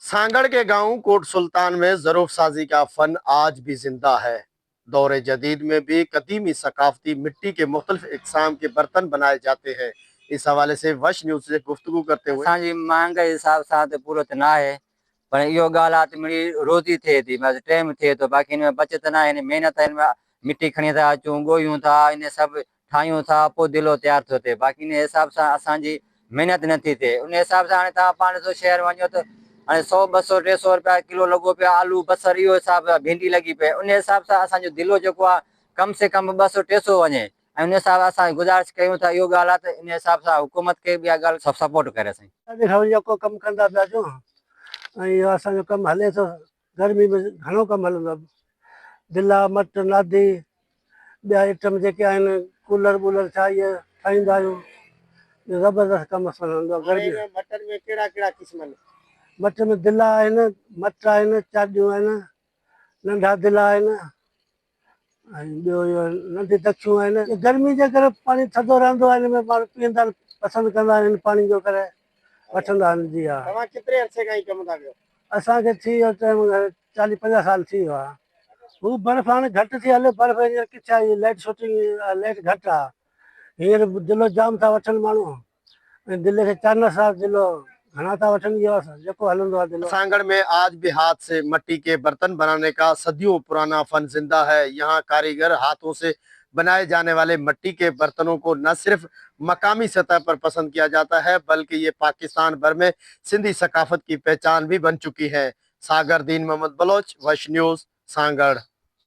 सांगड़ के गांव कोट सुल्तान में ज़रूफ साजी का फ़न आज भी ज़िंदा है। दौर जदीद में भी कदीमी सकाफती मिट्टी के मुख्तलिफ इकसाम के बर्तन बनाए जाते हैं। इस हवाले से वश न्यूज़ से गुफ्तगू करते हुए असांजी मांग जे हिसाब सां त पूरो त न आहे, पर इहो ॻाल्हि आहे त मिड़ी रोज़ी थिए थी, बसि टाइम थिए थो, बाक़ी हिन में बचत न आहे। हिन महिनत आहे, हिन में मिटी खणी था अचूं, ॻोहियूं था, इन सभु ठाहियूं था, पोइ दिलो तयारु थो थिए। बाक़ी इन हिसाब सां असांजी महिनत नथी थिए। उन हिसाब सां हाणे तव्हां पाण ॾिसो, शहर वञो त हाणे 100, 200, 300 रुपया किलो लॻो पियो आहे, आलू, बसर, इहो हिसाब आहे, भिंडी लॻी पई। उन हिसाब सां असांजो दिलो जेको आहे कम से कम 200, 300 वञे ऐं उन हिसाब सां असां गुज़ारिश कयूं था, इहो ॻाल्हि आहे त इन हिसाब सां हुकूमत खे बि इहा ॻाल्हि सभु सपोर्ट करे साईं। अॼु खां जेको कमु कंदा पिया अचूं ऐं इहो असांजो कमु हले थो। गर्मी में घणो कमु हलंदो आहे। दिला, मट, नादी, ॿिया आइटम जेके आहिनि, कूलर वूलर छा इहे ठाहींदा आहियूं। ज़बरदस्त कमु असांजो हलंदो आहे गर्मी। मटन में कहिड़ा कहिड़ा क़िस्म आहिनि? मट में दिला आहिनि, मट आहिनि, चाॾियूं आहिनि, नंढा दिला आहिनि ऐं ॿियो इहो नंढी दक्षियूं आहिनि। गर्मी जे करे पाणी थधो रहंदो आहे, हिन में माण्हू पीअंदा आहिनि, पसंदि कंदा आहिनि, पाणी जो करे वठंदा आहिनि। जी हा। तव्हां केतिरे अरसे खां हीउ कमु था कयो? असांखे थी वियो टाइम, 40, 50 साल थी वियो आहे। हू बर्फ़ हाणे घटि थी हले, बर्फ़ हींअर किथे आहे, लाइट शूटिंग लाइट घटि आहे। हींअर दिलो जाम था वठनि माण्हू ऐं दिले खे चानस आहे, दिलो घणा था वठनि, इहो जेको हलंदो आहे दिलो। सांगड़ में आज भी हाथ से मिट्टी के बर्तन बनाने का सदियों पुराना फन जिंदा है। यहाँ कारीगर हाथों से बनाए जाने वाले मिट्टी के बर्तनों को न सिर्फ मकामी सतह पर पसंद किया जाता है, बल्कि ये पाकिस्तान भर में सिंधी सकाफत की पहचान भी बन चुकी है। सागर दीन मोहम्मद बलोच, वश न्यूज़, सांगड़।